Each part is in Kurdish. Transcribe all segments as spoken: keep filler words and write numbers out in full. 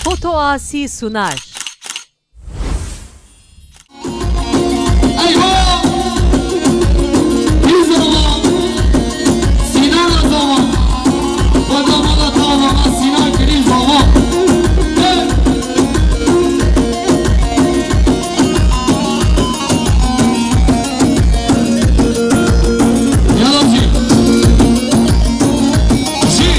Foto Asî Sunar. Eyvah! Krizova! Sinan Azova! Xweda mala te ava Sinan Krizova! Yala jî! Jî!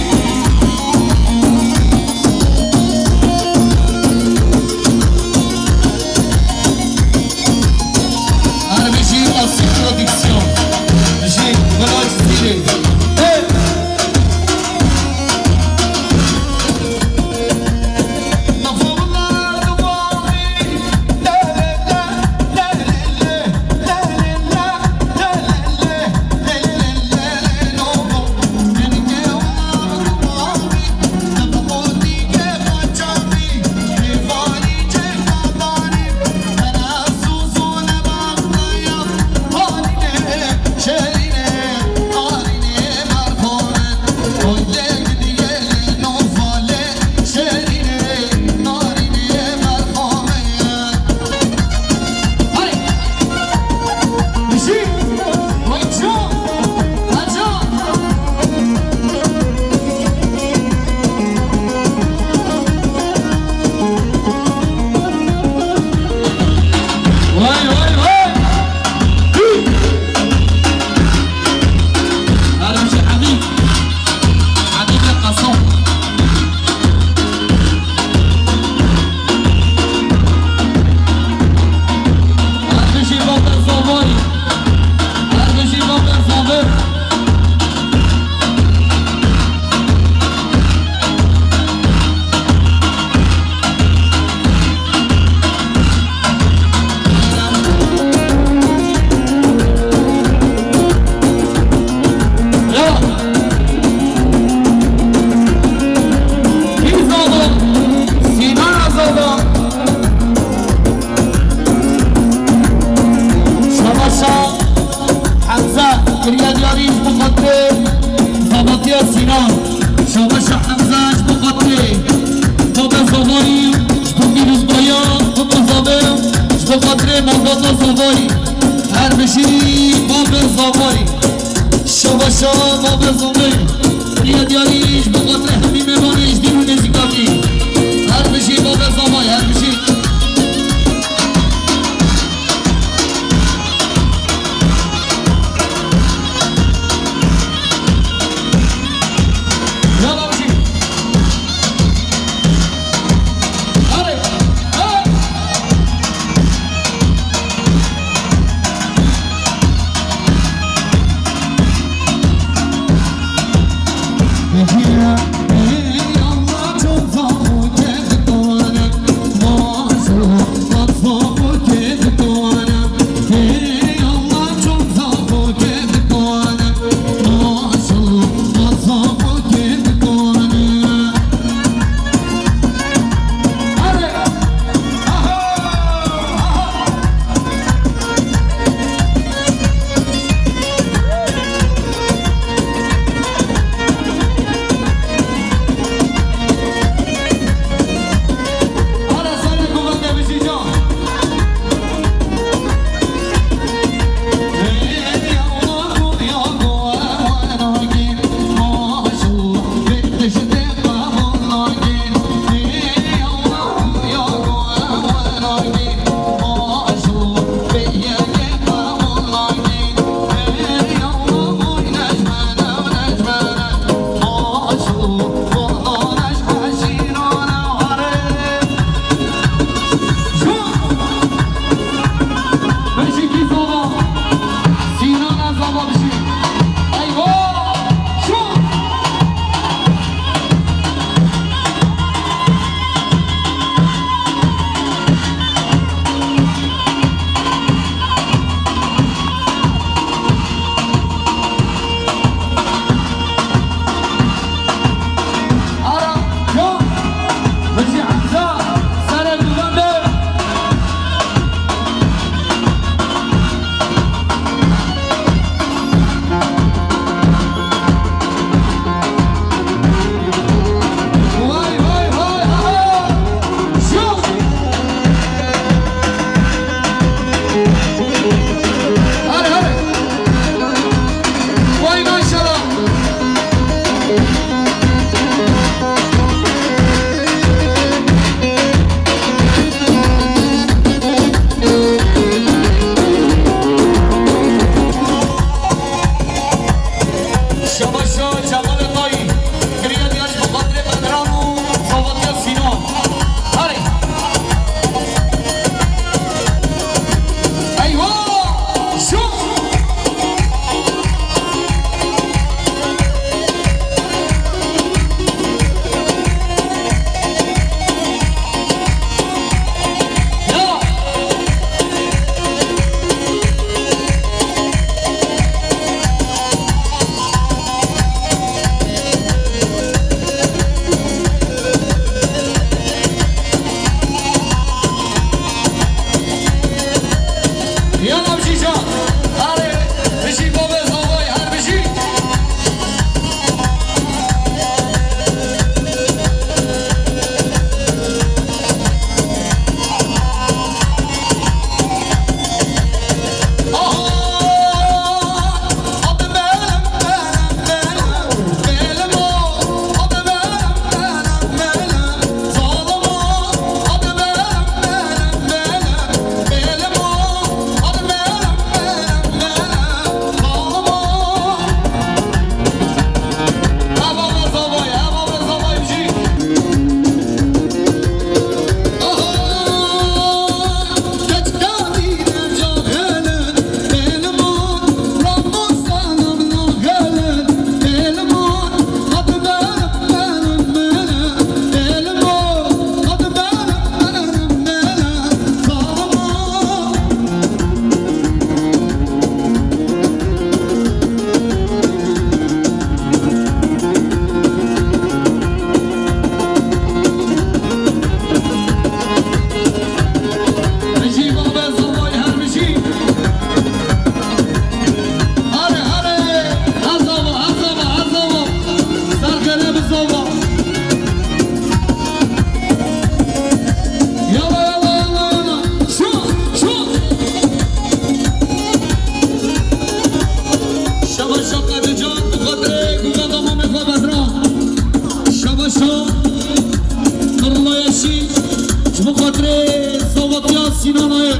Sînanayê,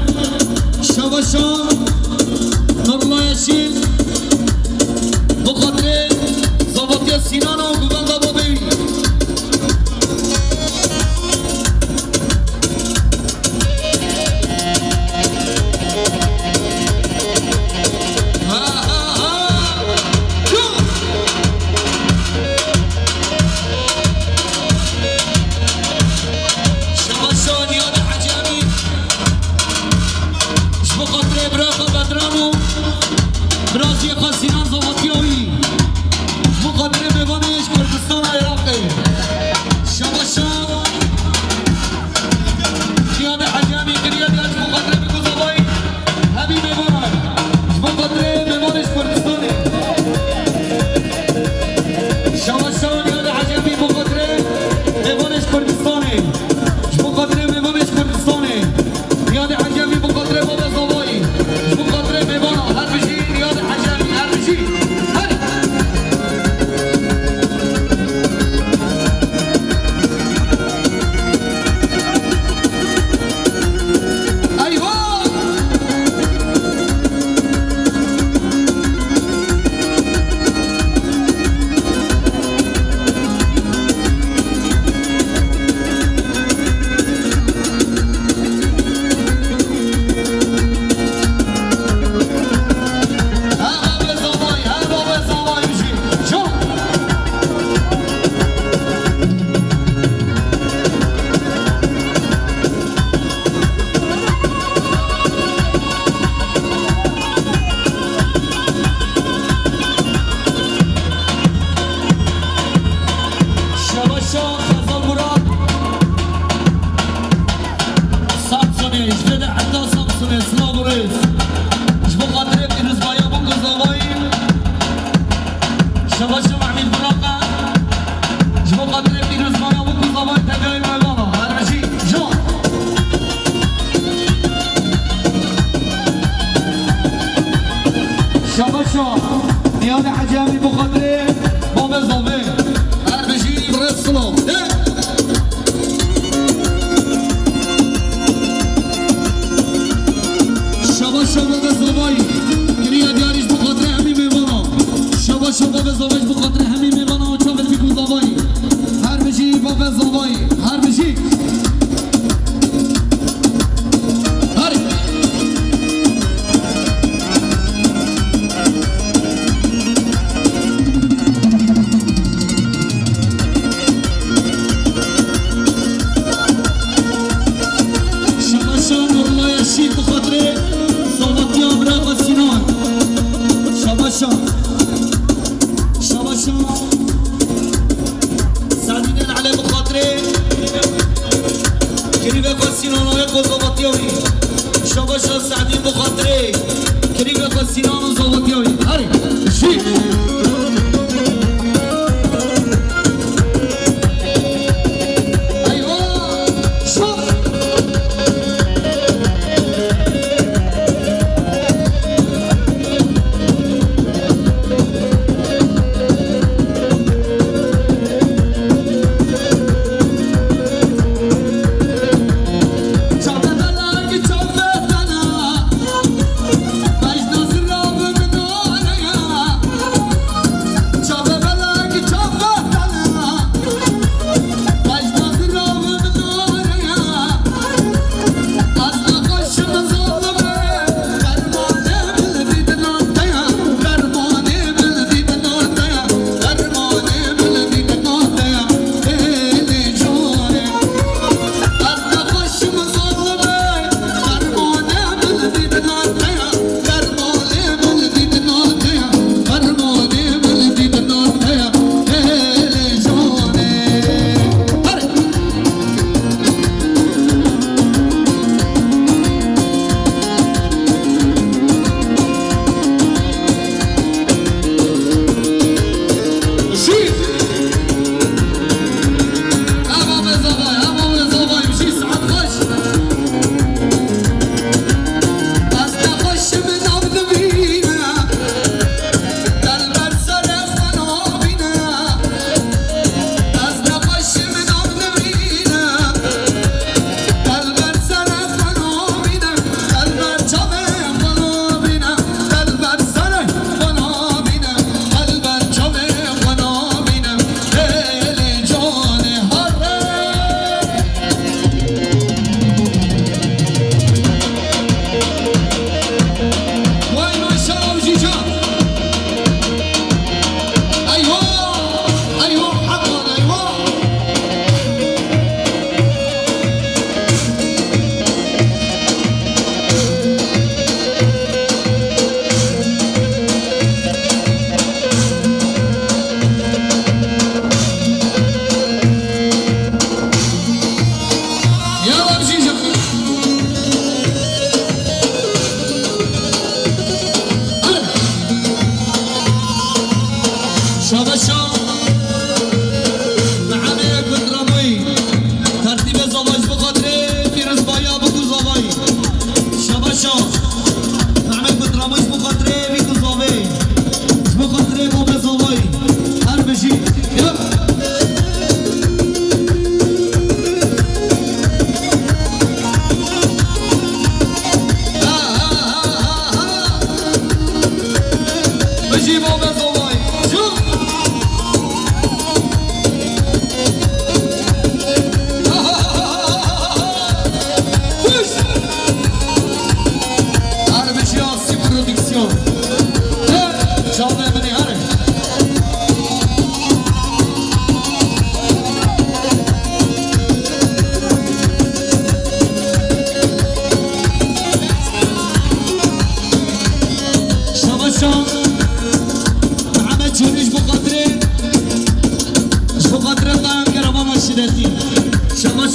şabaşa Nurullah Yeşîl, bi xatirê zavatiya Sînana û guvenda babê wî. Ha, ha, ha! Şabaşa Niyadê Hecî Emîn. Ji bo xatirê bira xwe Bedran û bira jiyê xwe Sînan Zavatiya wî. Ji bo xatirê mêvanê ji Kurdistana Iraqê. Şabaşa Niyadê Hecî Emîn kiriye diya ji bo xatirê Biko Zavayî. Hemî mêvanan. Ji bo xatirê mêvanê ji Kurdistanê. Şabaşa Niyadê Hecî Emîn bo xatirê mêvanê ji Kurdistanê. Ji bo xatirê mêvanê ji Kurdistanê. Niyadê Hecî Emîn bo xatirê Baba Zavayî. Ji bo xatirê mêvana her bijî Niyadê Hecî Emîn her bijî. Her. Eywa! Şabaşa Xezal Murat. Samsunê, ji vê de heta Samsunê, silav û rêz. Ji bo xatirê pîrozbaya Biko Zavayî. Şabaşa Mehmîd Buraqa. Ji bo xatirê pîrozbaya Biko Zavayî tevayê mêvana. Her bijî can. Şabaşa Niyadê Hecî Emîn bo xatirê Babê Zavê. Her bijî rêz silav. De. Şabaşa Babê Zavayî. Kiriye diyarî ji bo xatirê hemî mêvana. Şabaşa Babê Zavayî ji bo xatirê hemî mêvana û çavê Biko Zavayî. Her bijî Babê Zavayî. Her bijî. Her. Şabaşa Nurullah Yeşîl bi xatirê zavatiya bira xwe Sînan. Şabaşa. Şabaşa. Sadî Nel Elê bi xatirê kirîvê xwe Sînan û yê ku zavatiya wî. Şabaşa Sadî bi xatirê kirîvê xwe Sînan û zavatiya wî. Herî. Jî. Eywa! Şo!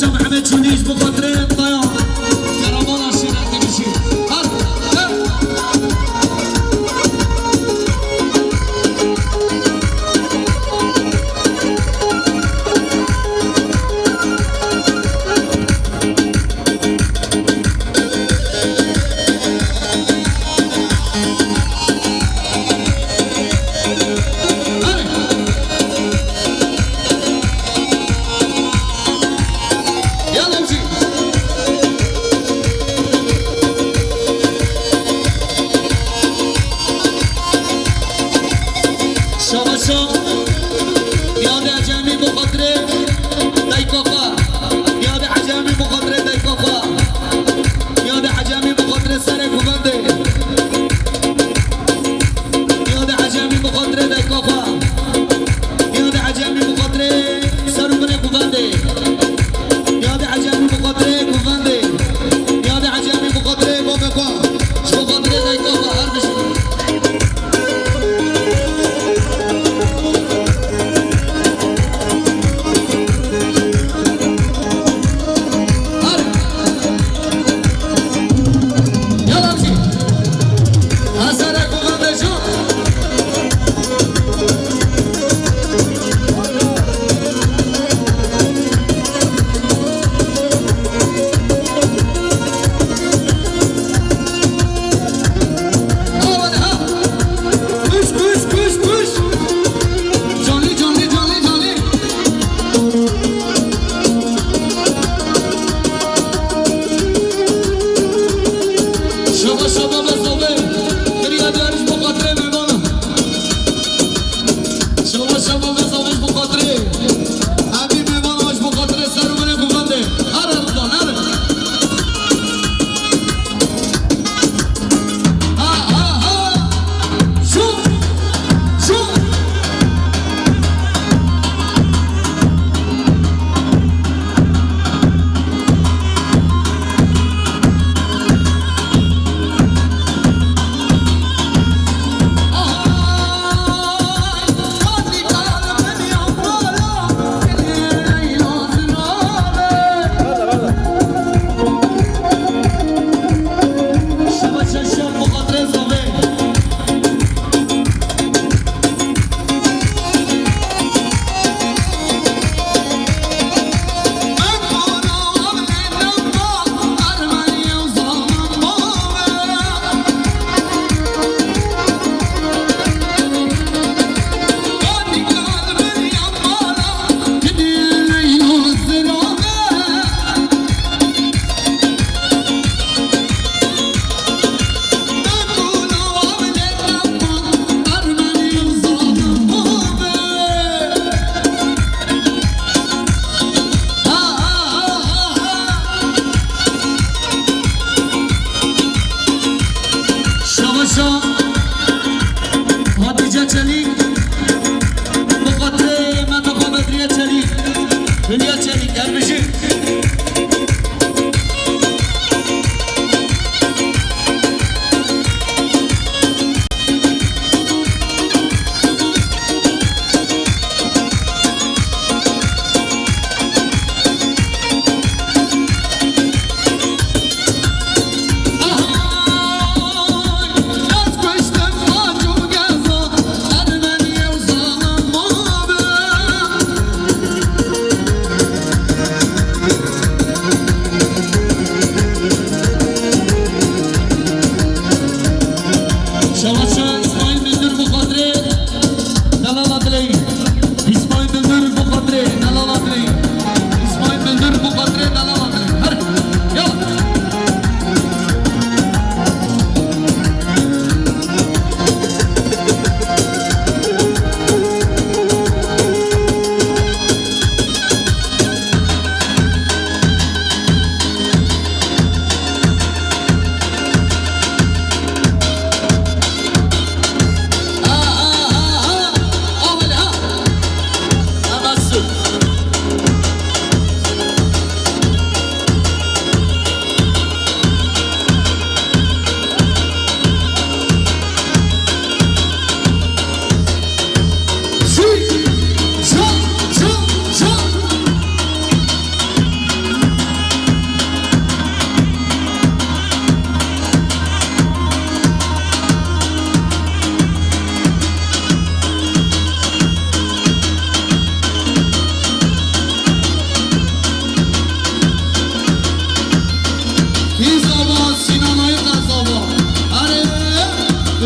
Şah Mehmet Çûnî ji bo xatirê Dayan. Karamala şîretî bişî. Her, her. Şabaşa. Niyadê Ecemî bi xatirê dayika xwe. Niyadê Ecemî bi xatirê dayika xwe. Niyadê Ecemî bi xatirê serê kuvendê. Niyadê Ecemî bi xatirê dayika xwe. Niyadê Ecemî bi xatirê ser û binê kuvendê. Niyadê Ecemî bi xatirê kuvendê. Niyadê Ecemî bi xatirê bavê xwe. Ji bo xatirê dayika xwe her bijî. Kuş, kuş, kuş, kuş. Canlı, canlı, canlı, canlı. Şaba, şaba, be, şaba. Kiriya diyar ji bo xatirê mêvana. Şaba, şaba, be, şaba, ji bo xatirê. Evî mêvana ji bo xatirê ser û binê kuvendê. Her, her, her. Şabaşa Hatice Çelik, bi xatirê Mete xwe Bedriye Çelik, Hülya Çelik, her bijî.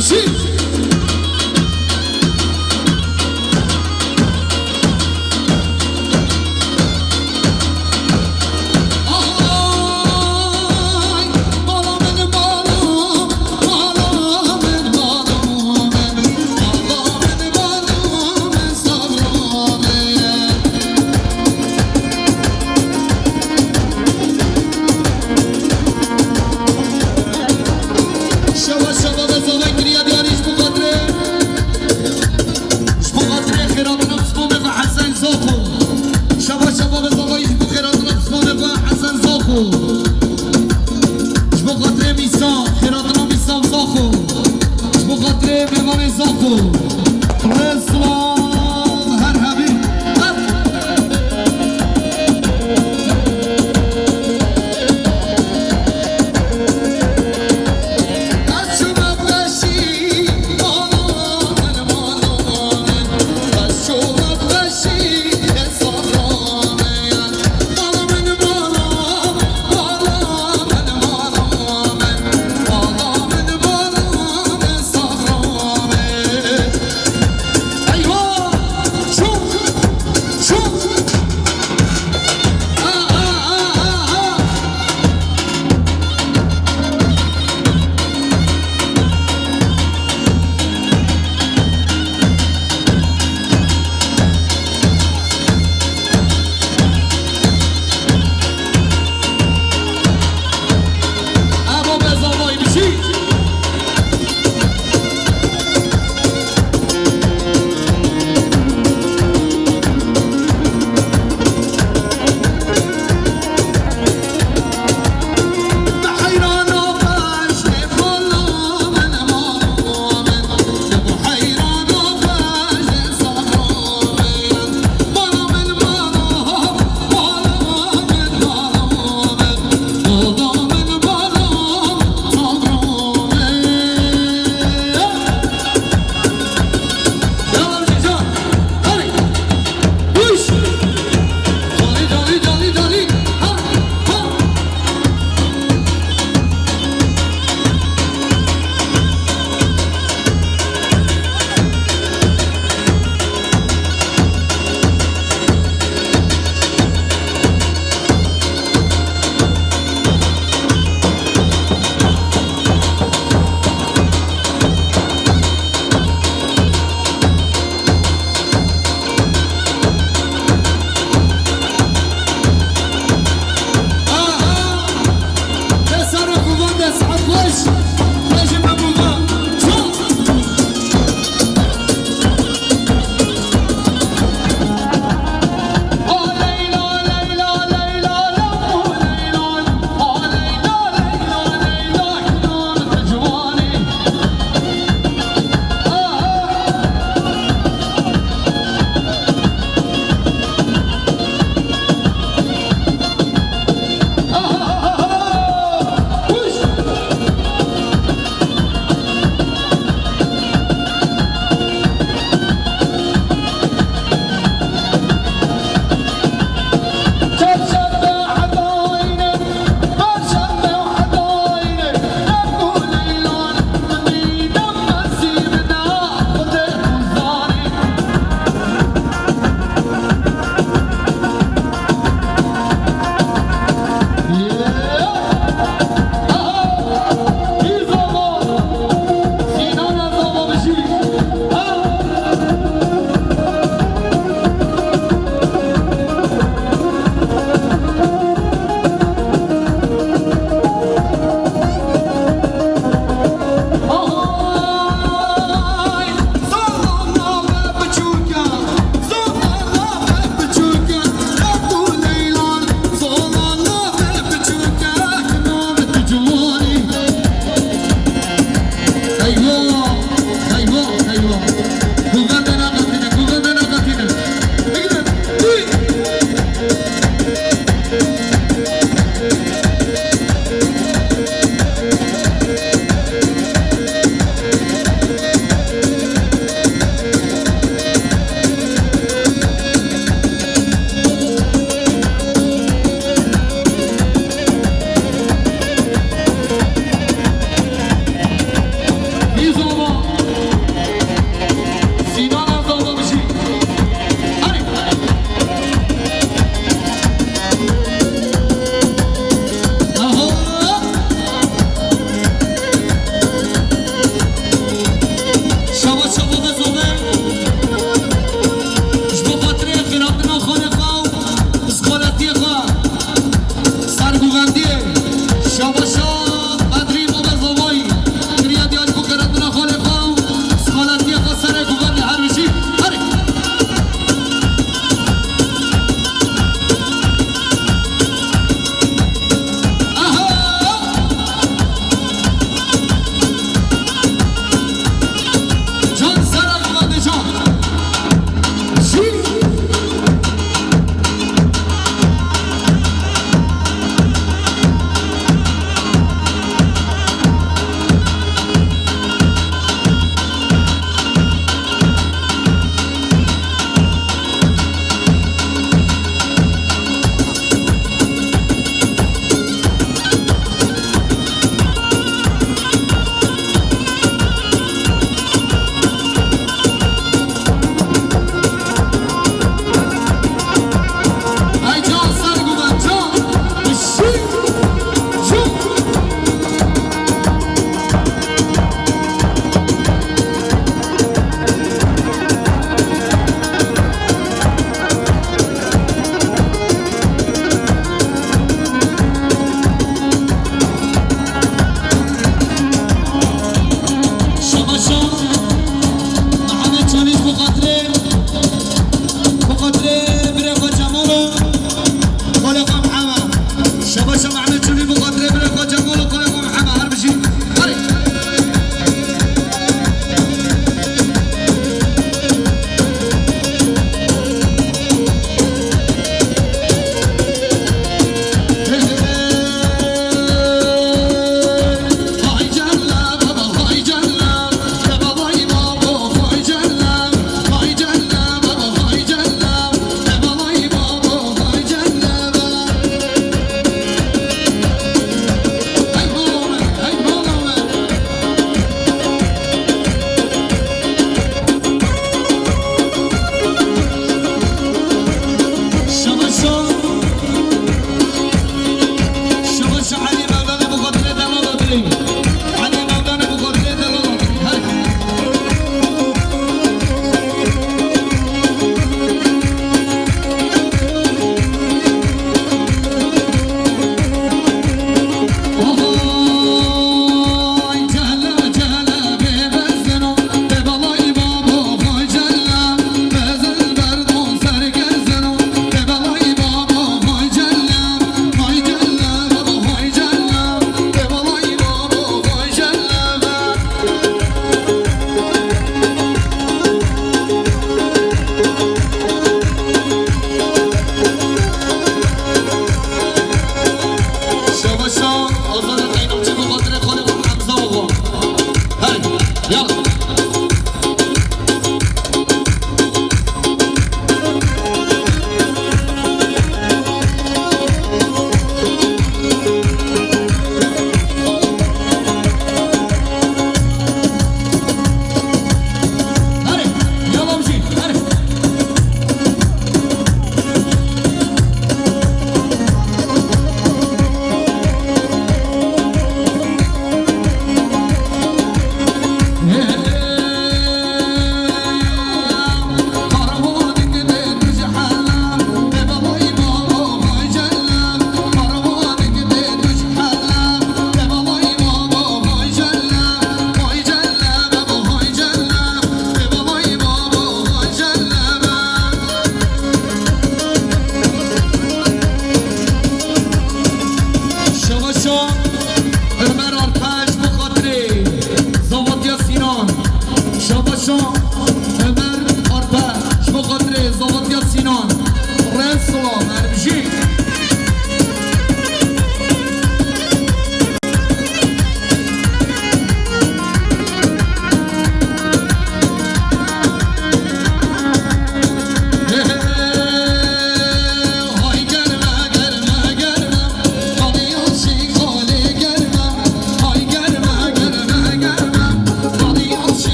Şî. Şeva şeva ve zavay kiriya diyarî ji bo xatirê, ji bo xatirê xêratina pismamê xwe Hesen Zako. Şeva şeva ve zavay ji bo xêratina pismamê xwe Hesen Zako. Ji bo xatirê Mîsa, xêratina Mîsa Zako. Ji bo xatirê mêvanê Zako. Silav her hebî.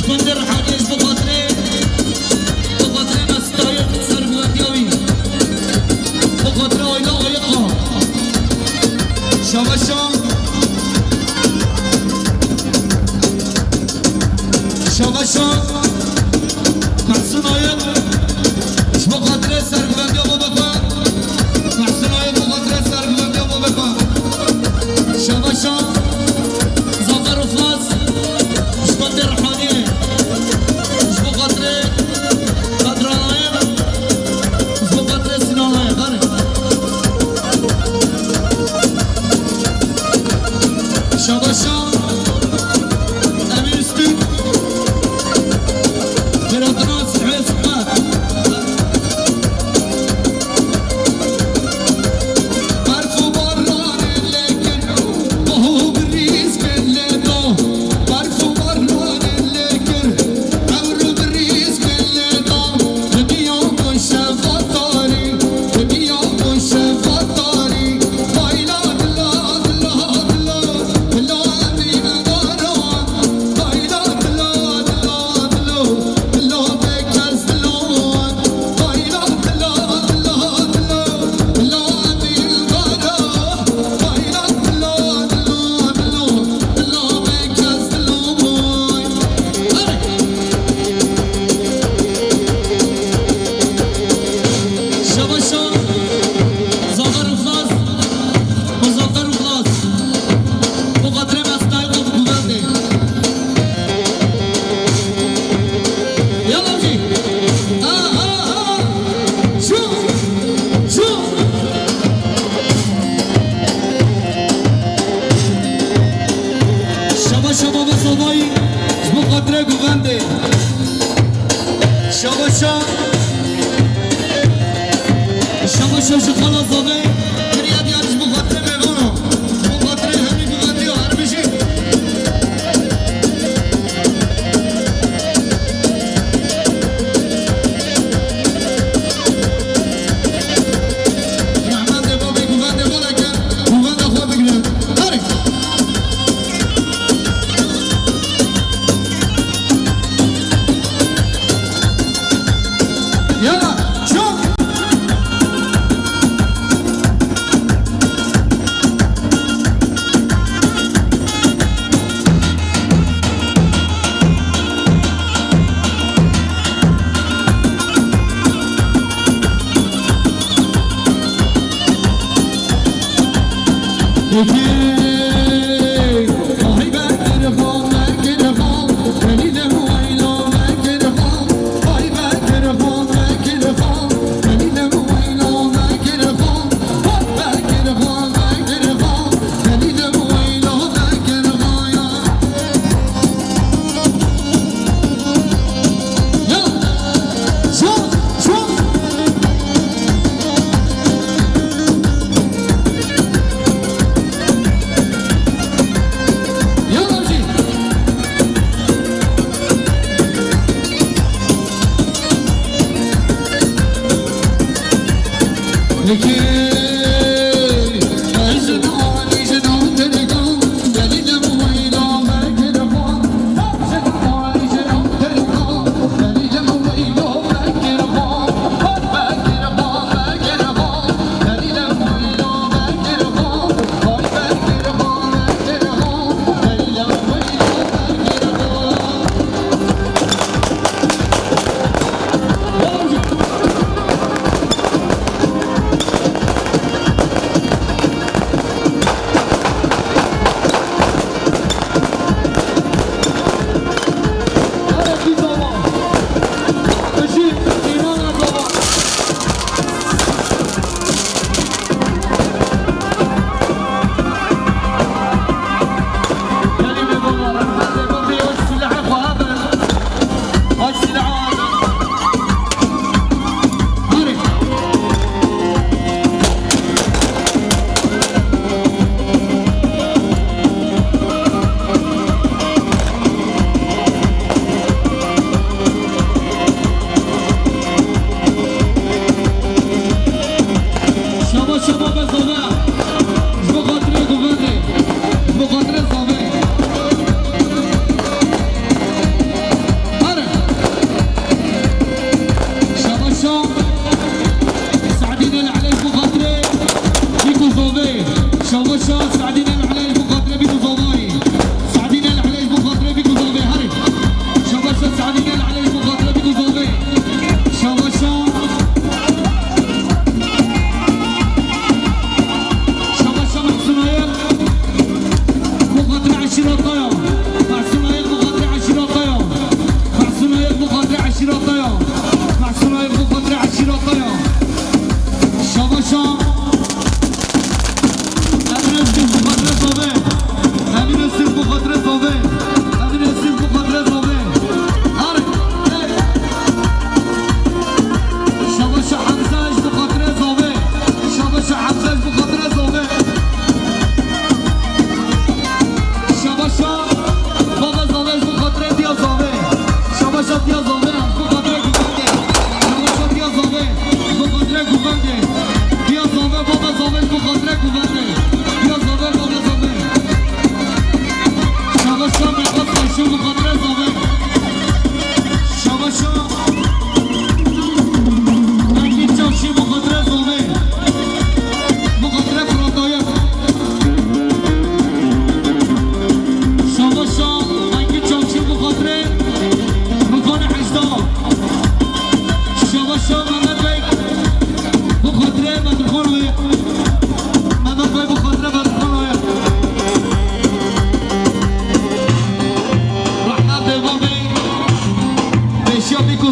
Gundê Rihaniye ji bo xatirê, bo xatirê Mesut Ayiq serguvendiya wî. Bo xatirê Ayla Ayiqa. Şabaşa. Şabaşa. Mehsûn Ayiq. Ji bo xatirê serguvendiya bo bixwe. Mehsûn Ayiq bo xatirê serguvendiya bo bixwe. Şabaşa. Zafer Ufaz. Ji bo te Rihaniye. Ji bo xatirê Kadranayê. Ji bo xatirê Sinanayê. Hadi. Şabaşa. Emîn Stûk. Biratina Sihê Sihê. Berf û baranê lê kir. Baho birîz kir lê da. Berf û baranê lê kir. Ewr û birîz kir lê da. Dibiya bû şeva tarî. Dibiya bû şeva tarî. Bayla dila, dila, dila. Dila emî dara. Bayla dila, dila, dila. Dila bê kes dila. Yalla jî. Ha, ha, ha. Şo, şo. Şaba, şaba ve sobayî. Ji bo xatirê guvendê. Şaba, şa. Şaba, şa ji xala zavê. Kiriya diyar ji bo xatirê mêvana. Ji bo xatirê hemî guvendiya her bijî. Rehmetê babê guvendê xwe deke, guvenda xwe bigire. Herê. Yala, ço.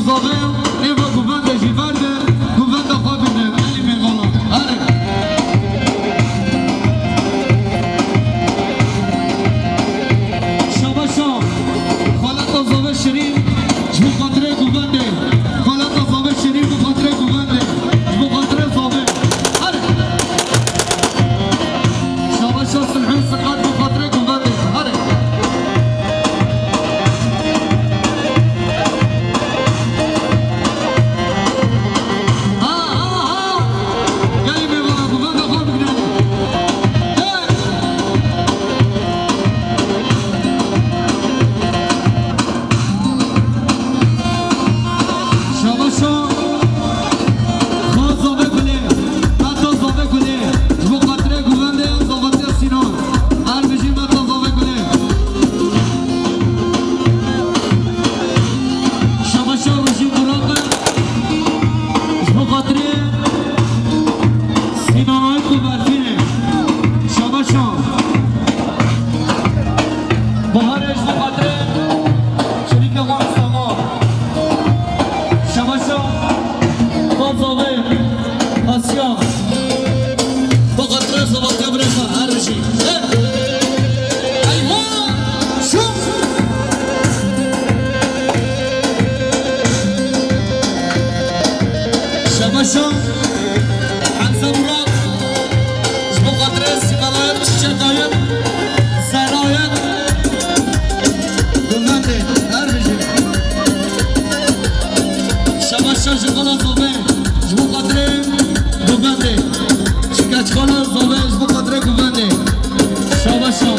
Zave, êva guvendê jî verde, guvenda xwe bigrin, elî mêvana. Erê. Şabaşa, xaleta zave şirîn, ji bo xatirê guvendê. Xaleta zave şirîn, bo xatirê guvendê. Ji bo xatirê zave. Erê. Şabaşa Silhûn Siqat, bo xatirê guvendê. Erê. Ha, ha, ha. Gelî mêvana, guvenda xwe bigrin. Hey! Şabaşo. Xwe zave gulê. Meta zave gulê. Ji bo xatirê guvendê zavetiya Sînan. Her bijî Meta zave gulê. Şabaşa Rojîn Burak e. Ji bo xatirê Sînan Ayk û Berfînê. Şabaşa. Baharê ji bo xatirê Çelîka Xwe Mustafa. Şabaşa. Xwe zave. Asya. Bo xatirê Zavakiya birêxa her bijî. Hey! Eywa! Şû! Şabaşa Hemze Murat, ji bo xatirê Sîmela ye, Çiçeka ye, Zehra ye, guvendê, her bijî. Şabaşa ji xala zovê. Ji bo xatirê guvendê. Ji keçxana zovê ji bo xatirê guvendê. Şabaşa.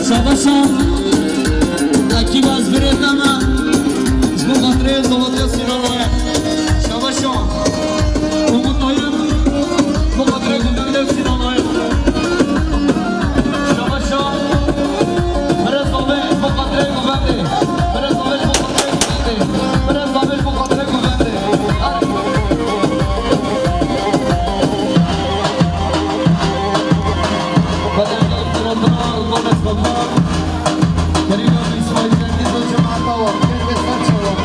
Şabaşa. Ekîba ez birê deme. Ji bo xatirê zovatiya Sînanayê. Şabaşa. Umut Ayın. Ji bo xatirê guvendê Sînanayê. Şabaşa. Birê zovê ji bo xatirê guvendê. Birê zovê ji bo xatirê guvendê. Birê zovê ji bo xatirê guvendê. Belediye Sirotuna, Gomez Kopan, Geriba Bismay Cengiz ve cemaata var. Herkes serçe var.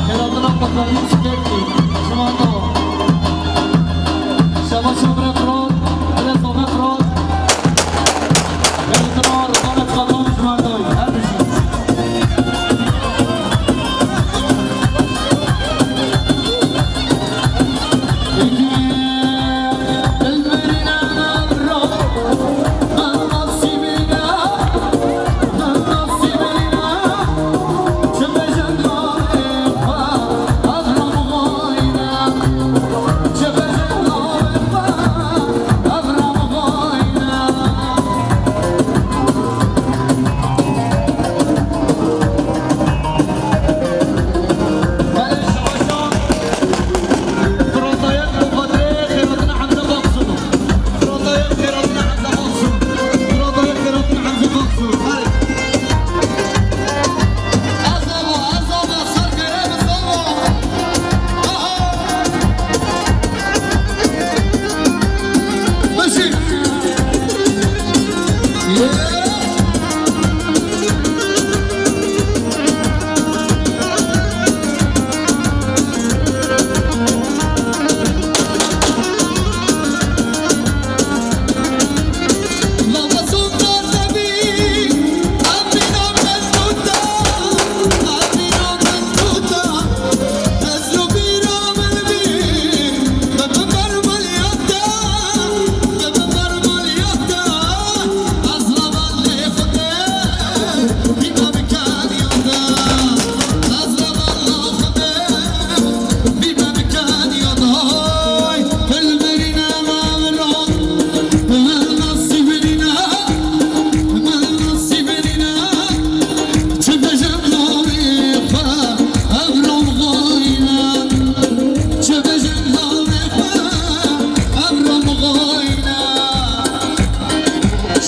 Keratına bakalım, Sperti, cemaata var. Şabaşa bre Fırat, bre Zove Fırat. Keratına Rıfat Kapan, cemaata var. Her bir şey.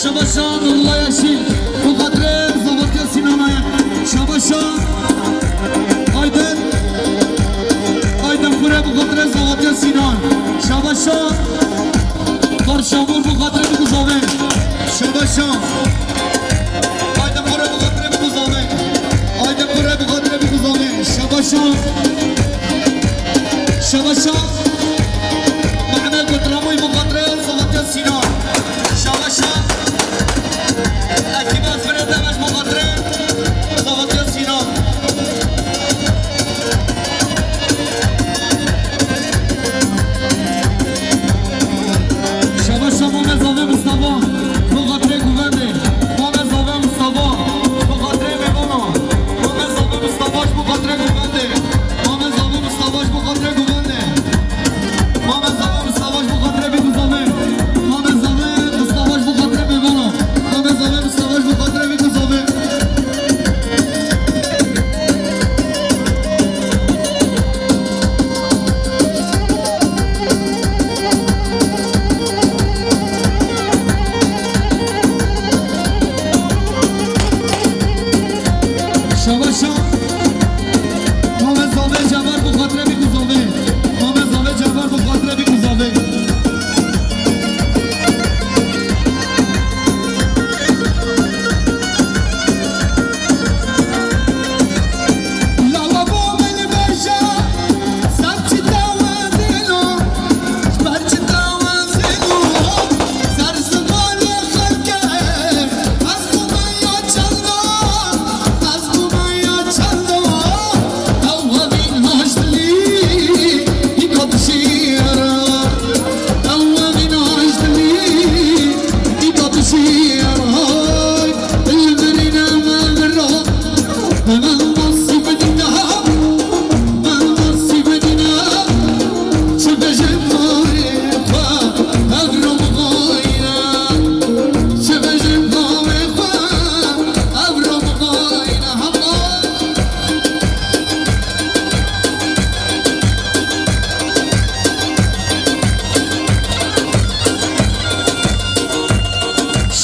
Şabaşa Nurullah Yaşîn, bu xatirê zavetiya Sînanê. Şabaşa Aydın, Aydın Xure, bu xatirê zavetiya Sînan. Şabaşa Şamur bi xatirê bikuzavê. Şabaşa. Haydi kure bi xatirê bikuzavê. Haydi kure bi xatirê bikuzavê. Şabaşa. Şabaşa. Mehmet Gutramûy bi xatirê Zavatiya Sînan. Şabaşa. Ekîba Ezmirê Demeş bi xatirê Zavatiya Sînan. Şabaşa Mame Zavê Mustafa, bi xatirê guvendê. Mame Zavê Mustafa, bi xatirê mêvana. Mame Zavê Mustafa, ji bo xatirê guvendê. Mame Zavê Mustafa, ji bo xatirê guvendê. Mame Zavê Mustafa, ji bo xatirê vî guzavê. Mame Zavê Mustafa, ji bo xatirê mêvana. Mame Zavê Mustafa, ji bo xatirê vî guzavê. Şabaşa. Mame Zavê Cebar bi xatirê vî guzavê. Mame Zavê Cebar bi xatirê vî guzavê.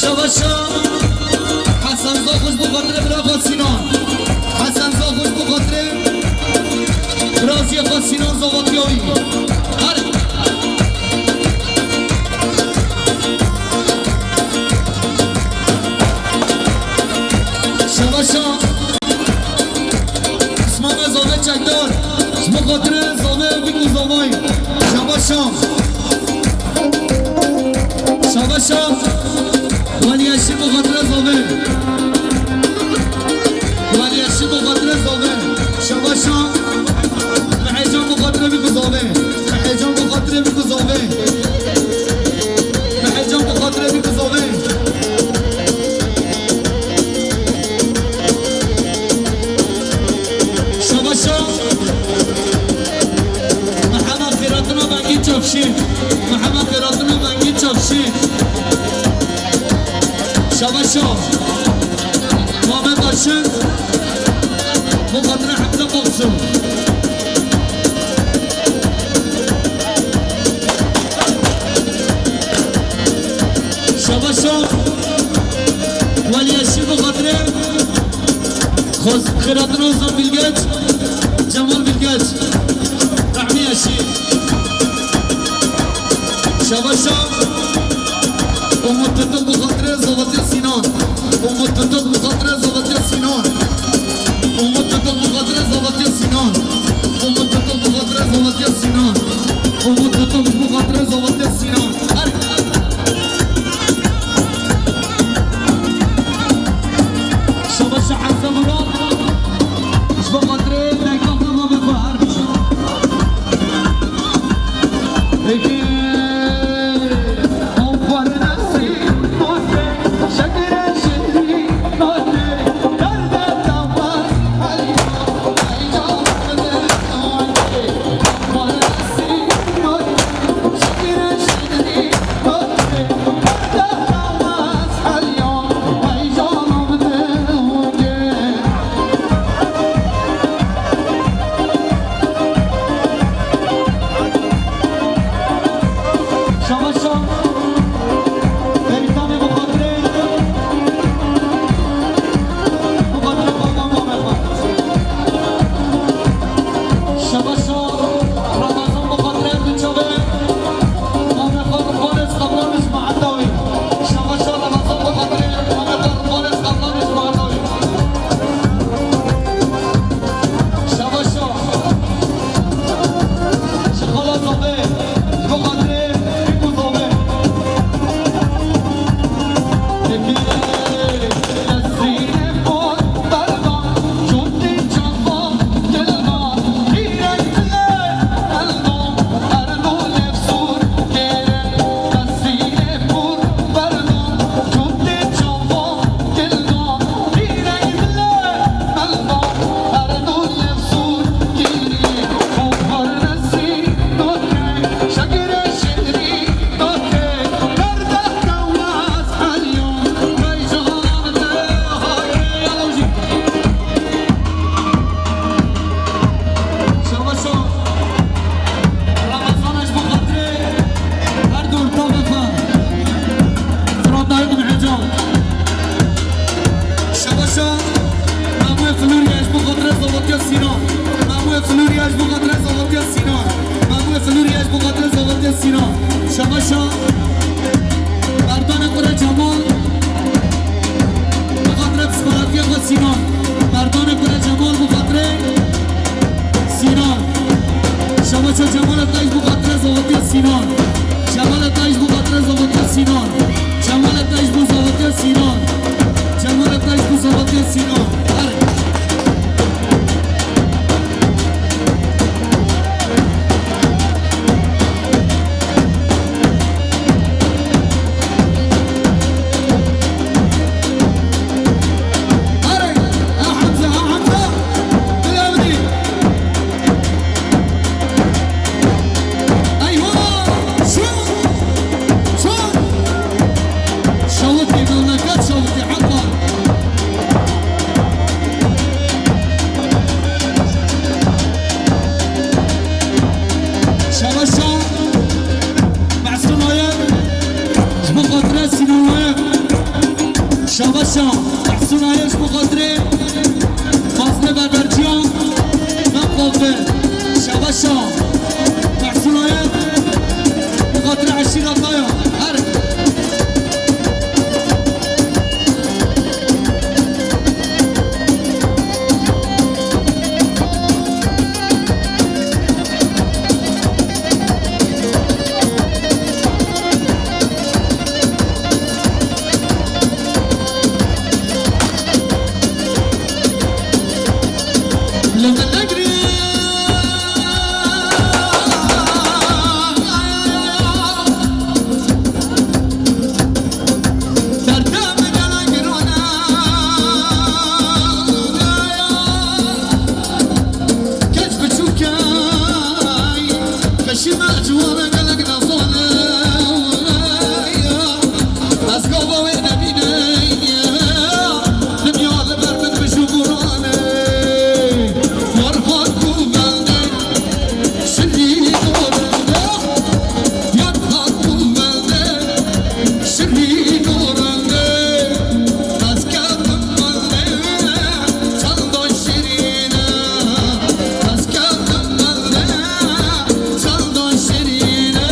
Şabaşa. Hesen Zaxuş bi xatirê bira xwe Sînan. Hesen Zaxuş bi xatirê biraziyê xwe Sînan Zaxuş. Her Şabaşa. Osman Zave Çekdar. Ji bo xatirê Zave û Bîk û Zavay. Şabaşa. Şabaşa. Walî Eşîr bo xatirê Zave. Walî Eşîr bo xatirê Zave. Şabaşa. Mehecan bo xatirê Bîk û Zave. Mehecan bo xatirê Bîk û Zave. Mehecan bo xatirê Bîk û Zave. Şabaşa. Mehema Xêratina Bengî Çavşî. Mehema Xêratina Bengî Çavşî. Şabaşa. Muhammed Aşin. Bo xatirê Hemze Baksu. Şabaşa. Walî Eşîr bo xatirê Xos-, Xêratina Ozan Bilgeç, Cemal Bilgeç, Rahmi Eşîr. Şabaşa. Umut Tutuk bo xatirê Zavatiya Sînan. Umut Tutuk bo xatirê Zavatiya Sînan. Umut Tutuk bo xatirê Zavatiya Sînan. Umut Tutuk bo xatirê Zavatiya Sînan. Umut Tutuk bo xatirê Zavatiya Sînan. Her Şabaşa Hemze Murat. Ji bo xatirê dengdana mame xwe her bijî. Peki. Şabaşa. Beritanê bi xatirê, bi xatirê baba mame xwe. Şabaşa. Ramazan bi xatirê bi çavê mame xwe bi xwarin, qebran bi Sînan. Memûyê Flûriyê ji bo xatirê zavetiya Sînan. Memûyê Flûriyê ji bo xatirê zavetiya Sînan. Şabaşa. Berdanê Qure Cemal. Bi xatirê psîkolatiya xwe Sînan. Berdanê Qure Cemal bi xatirê Sînan. Şabaşa Cemal Etay ji bo xatirê zavetiya Sînan. Cemal Etay ji bo xatirê zavetiya Sînan. Cemal Etay ji bo zavetiya Sînan. Cemal Etay ji bo zavetiya Sînan. Her. Eywa! Şut! Şut! Şawitê, memleket şawitê, heqan. Şabaşa Mehsûn Ayet, ji bo xatirê Sînan Ayet. Şabaşa Mehsûn Ayet, ji bo xatirê Fazlê Berberciyan, Mem Qolfe. Şabaşa Mehsûn Ayet, bi xatirê eşîra te ya. Her. Keç biçûkey, peşî me ciwan e gelek nezane. Ez gava wê nebîne, dinya li ber min bij û guran e. Farhang û Mendê, şirîn û rinde, Farhang û Mendê, şirîn û rinde. Ez kevim Mendê, çanda şirîn e. Ez kevim Mendê, çanda şirîn e.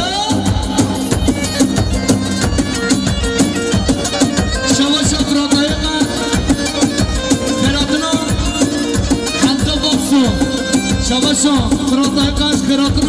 Şeveşa Firatayê me, xêratina Hemza Bakso. Şeveşa Firatayê me, xêratina